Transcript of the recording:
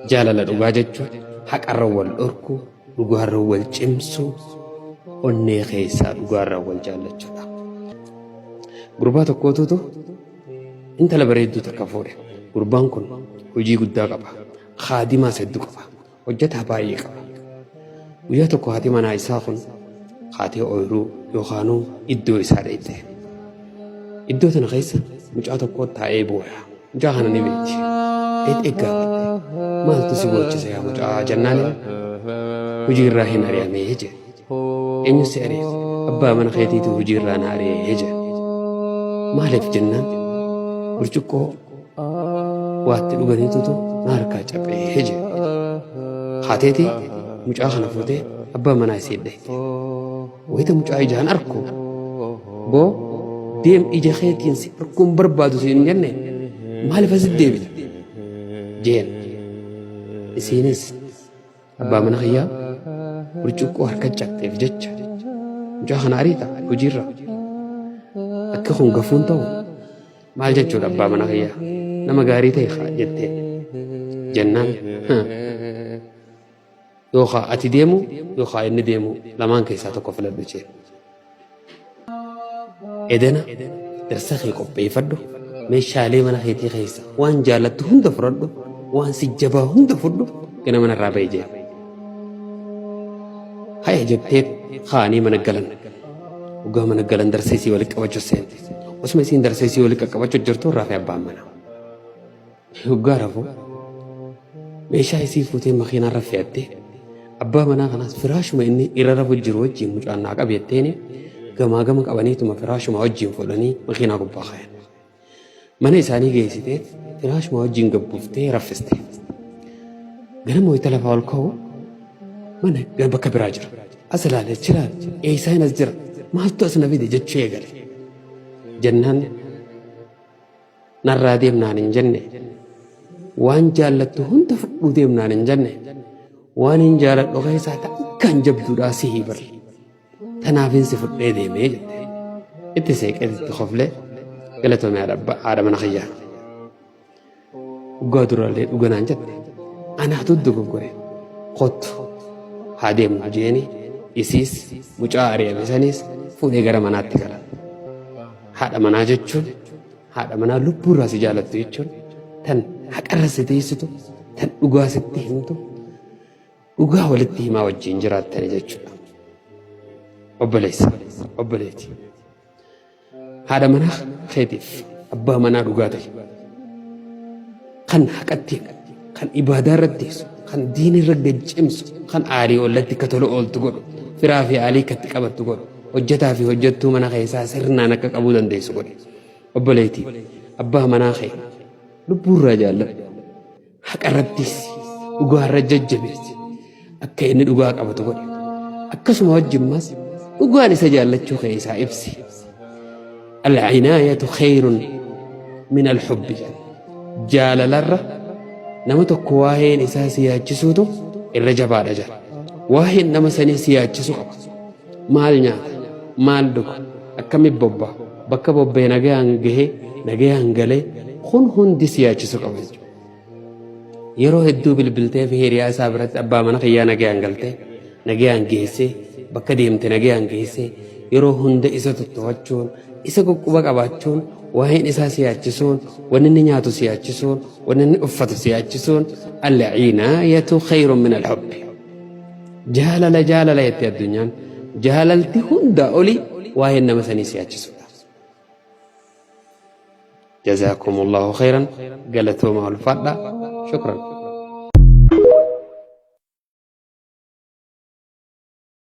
Jaalala dhugaa jechuun haqarra wal dhorkuu, dhugaarra wal cimsuu, onnee keessaa dhugaarra wal jaallachuudha. Gurbaa tokkootutu intala bareedduu takka fuudhe. Gurbaan kun hojii guddaa qaba. Kaadimaas hedduu qaba. Hojjetaa baay'ee qaba. Guyyaa tokko haati manaa isaa kun haatee ooyiruu yookaanuu iddoo isaa dheeyte. Iddoo tana keessa mucaa tokko taa'ee booya. Mucaa kana ni beekti. Dheeyxee gaafatte. Maaltu si boochise yaa mucaa jennaan hojii irraa hin ari'amee jedhe. Eenyu si ari'e? Abbaa mana keetiitu hojii irraa na ari'e jedhe. Maaliif jennaan burcuqqoo waatti dhuganiitutu na harkaa caphee jedhe. Haateeti mucaa kana fuutee abbaa manaa isii dhayte. Wayita mucaa ijaan arku boo deem ija keetiin si arguun barbaadu siin hin jenne maaliif asitti deebita jeen. Isiinis abbaa mana kiyyaa burcuqqoo harka cabxeef jecha mucaa kana ariita hojiirra akka kun gafuun ta'u maal jechuudha abbaa mana kiyyaa nama gaarii ta'e haa jettee jennaan yookaan ati deemu yookaan inni deemu lamaan keessaa tokko filadhu jeen. Edena darsa kee qopheeffadhu meeshaalee mana keetii keessa waan jaallattu hunda fudhadhu waan si jabaa hunda fudhu gana mana irraa ba'i jeen. Haya jettee kaanii mana galan. Dhugaa mana galan darsa isii walitti qabachuu seente. Osuma isiin darsa isii walitti qaqqabachuu jirtu rafee abbaan manaa. Hoggaa rafu meeshaa isii fuutee makiinaa irra fe'attee abbaa manaa kanaas firaashuma inni irra rafu jiru wajjin mucaan naa qabi jetteeni gamaa gama qabaniituma firaashuma wajjin fuudhanii makiinaa gubbaa kaayan. Mana isaanii geessitee firaashuma wajjin gabbuuftee raffiste. Ganama wayita lafaa ol ka'u mana bakka biraa jira. As ilaale achi ilaale eessaa hin as jira maaltu as na fide jechuu eegale. Jennaan narraa deemnaan hin jenne waan jaallattu hunda fudhuu deemnaan hin jenne waan hin jaaladhu keessaa takkaan jabduudhaa sihii bar tanaafin si fudhee deemee jette itti seeqee itti koflee galatoomee haadha mana kiyyaa dhugaa duraallee dhuganaan jette anaatu dogoggore kottu haa deemnu jeeni isiis mucaa ari'ame saniis fuudhee gara manaatti gala haadha manaa jechuun haadha manaa lubbuu irraa si jaalattu jechuun tan haqarra si teessitu tan dhugaa sitti himtu dhugaa walitti himaa wajjin jiraattani jechuudha. Obboleessa, obboleetti. Haadha manaa keetiif abbaa manaa dhugaa ta'e kan haqatti himu, kan ibaadaa irratti teessu, kan diina irra gad cimsu, kan aalii ollatti akka tola ooltu godhu, firaa fi aalii akka itti qabattu godhu, hojjetaa fi hojjettuu mana keessaa sirnaan akka qabuu dandeessu godhi. Obboleettii, abbaa manaa kee lubbuurraa jaalladhu. Haqa irrattis dhugaa irra jajjabeessi. Akka inni dhugaa qabatu godhi. Akkasuma wajjimmas dhugaan isa jaallachuu kee isaa ibsi. Al-cinaayatu khayrun min al-hubbi jedha. Jaalalarra nama tokko waa'een isaa si yaachisuutu irra jabaadha jedha. Waa'een nama sanii si yaachisu qaba. Maal nyaata? Maal dhuga? Akkamitti bobba'a? Bakka bobba'e nagayaan gahee, nagayaan galee kun hundi si yaachisu qaba jechuudha. Yeroo hedduu bilbiltee fi hiriyaa isaa biratti abbaa mana kiyyaa nagayaan galtee, nagayaan geessee, bakka deemte nagayaan geessee, yeroo hunda isa tuttufachuun, isa quphuba qabaachuun, waa'een isaa si yaachisuun, wanni inni nyaatu si yaachisuun, wanni inni uffatu si yaachisuun, al-cinaayatu khayrun min al-hubbi. Jaalala jaalala jette addunyaan. Jaalalti hundaa olii waa'een nama sanii si yaachisuudha. جزاكم الله خيرا. قالتوا مع الفرد. شكرا.